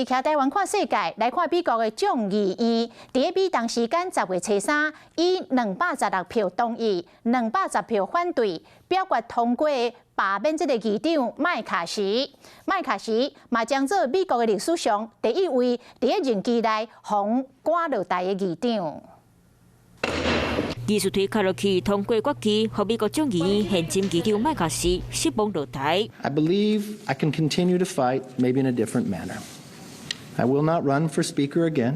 徛台灣看世界，來看美國的眾議院，佇咧美東時間10月初3，以216票同意、210票反對，表決通過罷免這个議長麥卡錫。麥卡錫嘛將做美國的歷史上第一位佇咧任期內予趕落台的議長。議事推敲落去，通過決議，予美國眾議院現任議長麥卡錫失望落台。 I believe I can continue to fight, maybe in a different manner. I will not run for speaker again.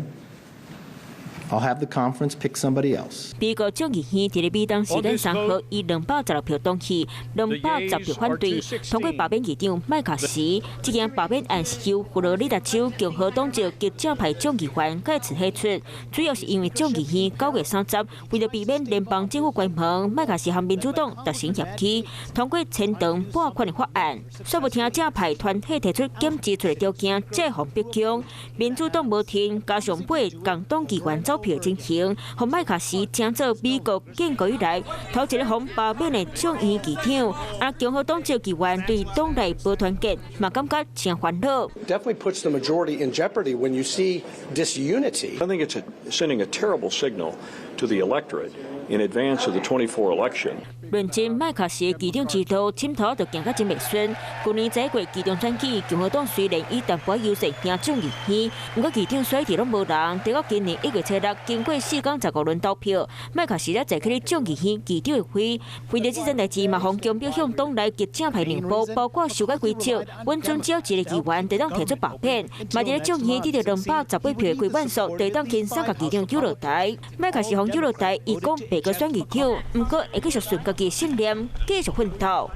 I'll have the conference pick somebody else. 美國眾議院佇咧美東時間3號以216票同意、210票反對，通過罷免議長麥卡錫。這件罷免案是由佛羅里達州共和黨籍激進派眾議員蓋茨提出，主要是因為眾議院9月30，為著避免聯邦政府關門，麥卡錫和民主黨達成協議，通過延長撥款的法案。煞無聽正派團體提出減支出的條件，才會予逼宮。民主黨無聽，加上八共黨議員走票進行，予麥卡錫成做美國建國以來頭一个予罷免的眾議院議長。啊，共和黨籍議員對黨內無團結，嘛感覺誠煩惱。 Definitely puts the majority in jeopardy when you see disunity. I think it's sending a terrible signal to the electorate in advance of the 24 election. 論真麥卡錫議長之路，滲透就行甲真袂順。舊年11月議長選舉，共和黨雖然以淡薄優勢贏眾議院，毋過議長選佇攏無人。直到今年1月初6，經過4工15輪投票，麥卡錫才坐起咧眾議院議長的位。為著這件代誌，嘛予強迫向黨內激進派讓步，包括修改規則，允准只要一个議員就當提出罷免。嘛佇咧眾議院得著218票的過半數，就當輕鬆共議長揪落台。麥卡錫予揪落台，伊講袂閣選議長，毋過會繼續順家己的信念，繼續奮鬥。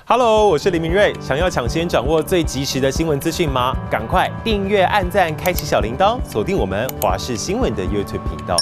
Hello，我是林明瑞。想要搶先掌握最及時的新聞資訊嗎？趕快訂閱、按讚、開啟小鈴鐺，鎖定我們華視新聞的 YouTube 頻道。